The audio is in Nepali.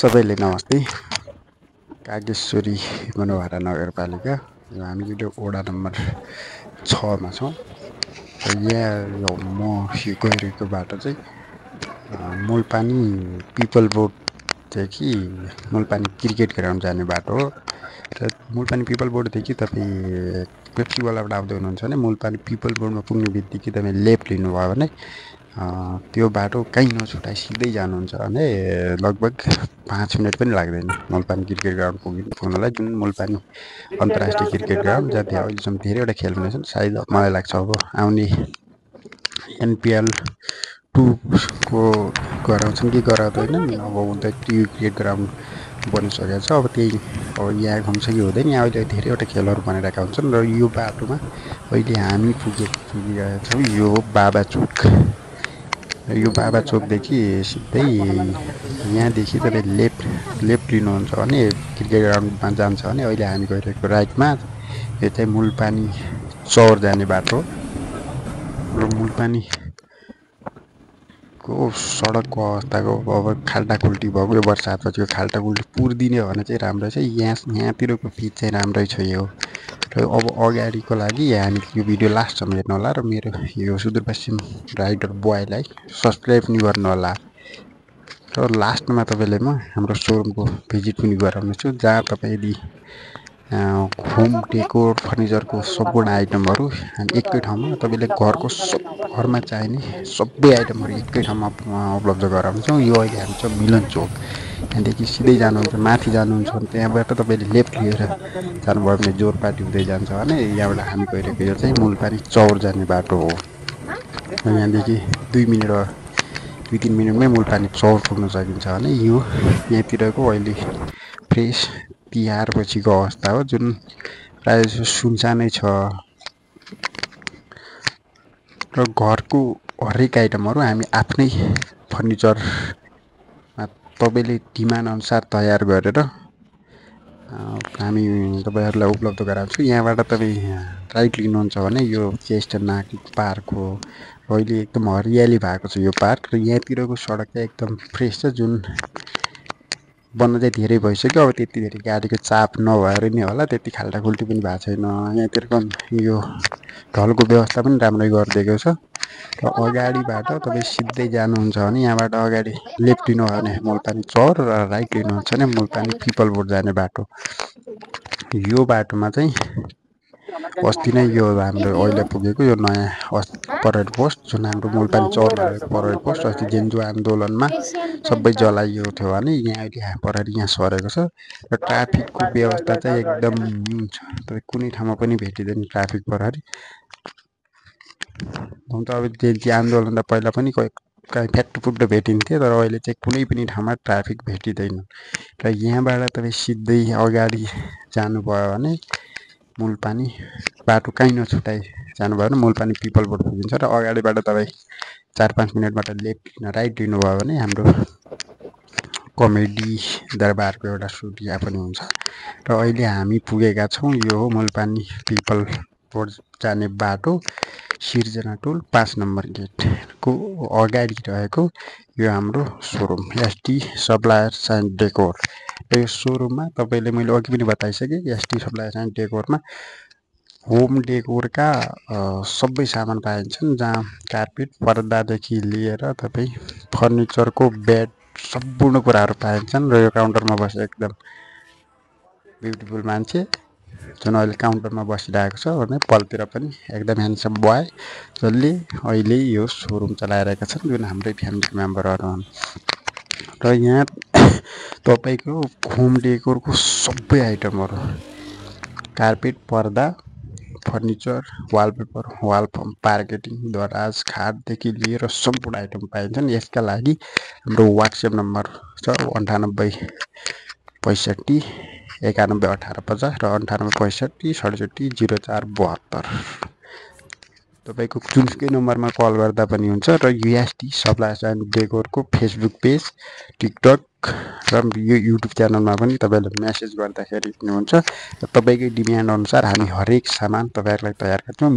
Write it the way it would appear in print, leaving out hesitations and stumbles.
सबैले नमस्ते। कागेश्वरी मनोहरा नगरपालिका यो हामी यो वडा नम्बर 6 मा छौँ। र यहाँ म गइरहेको बाटो चाहिँ Mulpani people बोर्डदेखि Mulpani cricket ground जाने बाटो हो। र मूलपानी पिपल बोर्डदेखि तपाईँ पेप्सीवालाबाट आउँदै हुनुहुन्छ भने मूलपानी पिपल बोर्डमा पुग्ने बित्तिकै तपाईँ लेफ्ट लिनुभयो भने त्यो बाटो कहीँ नछुटाइ सिधै जानुहुन्छ भने लगभग 5 मिनट पनि लाग्दैन मूलपानी क्रिकेट ग्राउन्ड पुग्नलाई, जुन मूलपानी अन्तर्राष्ट्रिय क्रिकेट ग्राउन्ड जहाँ त्यहाँ अहिलेसम्म धेरैवटा खेल हुनेछन्। सायद मलाई लाग्छ अब आउने NPL 2 को गराउँछन् कि गराउँदैनन्। अब उता क्रिकेट ग्राउन्ड बनिसकेको छ। अब त्यही अब यहाँ घुम्छ कि हुँदैन। यहाँ अहिले धेरैवटा खेलहरू बनिरहेका हुन्छन्। र यो बाटोमा अहिले हामी पुगिरहेका छौँ। यो हो बाबा चोक। यो बाबा चोकदेखि सिधै यहाँदेखि तपाईँ लेफ्ट लिनुहुन्छ भने क्रिकेट ग्राउन्डमा जान्छ भने अहिले हामी गइरहेको राइटमा यो चाहिँ मूलपानी चौर जाने बाटो हो। र मूलपानीको सडकको अवस्थाको अब खाल्टाखुल्टी भएको, यो बर्सातपछि खाल्टाखुल्टी पुर्दिने भने चाहिँ राम्रो छ। यहाँतिरको पिच चाहिँ राम्रै छ यो। र अब अगाडिको लागि हामी यो भिडियो लास्टसम्म हेर्नु होला। र मेरो यो सुदूरपश्चिम राइडर बोयलाई सब्सक्राइब पनि गर्नु होला। र लास्टमा तपाईँले म हाम्रो सोरुमको भिजिट पनि गराउनेछु, जहाँ तपाईँ यदि होम डेकोर फर्निचरको सम्पूर्ण आइटमहरू एकै ठाउँमा तपाईँले घरमा चाहिने सबै आइटमहरू एकै ठाउँमा उपलब्ध गराउँछौँ। यो अहिले हामी छ मिलन चोक। यहाँदेखि सिधै जानुहुन्छ, माथि जानुहुन्छ भने त्यहाँबाट तपाईँले लेफ्ट लिएर जानुभयो भने जोरपाटी हुँदै जान्छ भने यहाँबाट हामी गइरहेको यो चाहिँ मूलपानी चौर जाने बाटो हो। यहाँदेखि 2-3 मिनटमै मूलपानी चौर पुग्न सकिन्छ भने यो यहाँतिरको अहिले फ्रेस तिहार पछिको अवस्था हो, जुन प्रायः जसो सुनसानै छ। र घरको हरेक आइटमहरू हामी आफ्नै फर्निचरमा तपाईँले डिमान्ड अनुसार तयार गरेर हामी तपाईँहरूलाई उपलब्ध गराउँछौँ। यहाँबाट तपाईँ राइट लिनुहुन्छ भने यो चेस्ट नाक पार्क हो। अहिले एकदम हरियाली भएको छ यो पार्क। र यहाँतिरको सडक चाहिँ एकदम फ्रेस छ, जुन बन्न चाहिँ धेरै भइसक्यो। अब त्यति धेरै गाडीको चाप नभएर नि होला त्यति खाल्टाखुल्टी पनि भएको छैन। यहाँतिरको यो ढलको व्यवस्था पनि राम्रै गरिदिएको छ। र अगाडिबाट तपाईँ सिधै जानुहुन्छ भने यहाँबाट अगाडि लेफ्ट लिनुभयो भने मूलपानी चौर, र राइट लिनुहुन्छ भने मूलपानी पिपल बोर्ड जाने बाटो। यो बाटोमा चाहिँ अस्ति नै यो हाम्रो अहिले पुगेको यो नयाँ परेड पोस्ट, जुन हाम्रो मूलपानी चौरमा रहेको परेड पोस्ट अस्ति जेन्जु आन्दोलनमा सबै जलाइएको थियो भने यहाँ अहिले प्रहरी यहाँ सरेको छ। र ट्राफिकको व्यवस्था चाहिँ एकदम छ, कुनै ठाउँमा पनि भेटिँदैन ट्राफिक प्रहरी। हुन त अब जेन्जी आन्दोलन त पहिला पनि कहीँ फ्याट्टुपुट्टो भेटिन्थ्यो, तर अहिले चाहिँ कुनै पनि ठाउँमा ट्राफिक भेटिँदैन। र यहाँबाट तपाईँ सिधै अगाडि जानुभयो भने मूलपानी बाटो कहीँ नछुटाइ जानुभयो भने मूलपानी पिपल बोर्ड पुगिन्छ। र अगाडिबाट तपाईँ 4-5 मिनटबाट राइट लिनुभयो भने हाम्रो कमेडी दरबारको एउटा सुट यहाँ पनि हुन्छ। र अहिले हामी पुगेका छौँ, यो हो मूलपानी पिपल बोर्ड जाने बाटो, सिर्जना टोल 5 नम्बर गेटको अगाडि रहेको यो हाम्रो showroom ST suppliers and decor. र यो सोरुममा तपाईँले मैले अघि पनि बताइसकेँ, ST सप्लायर्स एन्ड डेकोरमा होम डेकोरका सबै सामान पाइन्छन्, जहाँ कार्पेट पर्दादेखि लिएर तपाईँ फर्निचरको बेड सम्पूर्ण कुराहरू पाइन्छन्। र यो काउन्टरमा बसेर एकदम ब्युटिफुल मान्छे जुन अहिले काउन्टरमा बसिरहेको छ भने पलतिर पनि एकदम ह्यान्डसम बोय जसले अहिले यो सोरुम चलाइरहेका छन्, जुन हाम्रै फ्यामिली मेम्बरहरू हुन्। र यहाँ तपाईँको होम डेकोरको सबै आइटमहरू कार्पेट पर्दा फर्निचर वालपेपर वाल पार्केटिङ दराज खाटदेखि लिएर सम्पूर्ण आइटम पाइन्छन्। यसका लागि हाम्रो वाट्सएप नम्बर छ 98 65 91 18 50 र 98 65 67 04 72। तपाईँको जुनसुकै नम्बरमा कल गर्दा पनि हुन्छ। र ST सप्लायर्स एन्ड डेकोरको फेसबुक पेज, टिकटक र यो युट्युब च्यानलमा पनि तपाईँले मेसेज गर्दाखेरि पनि हुन्छ। र तपाईँकै डिमान्ड अनुसार हामी हरेक सामान तपाईँहरूलाई तयार गर्छौँ।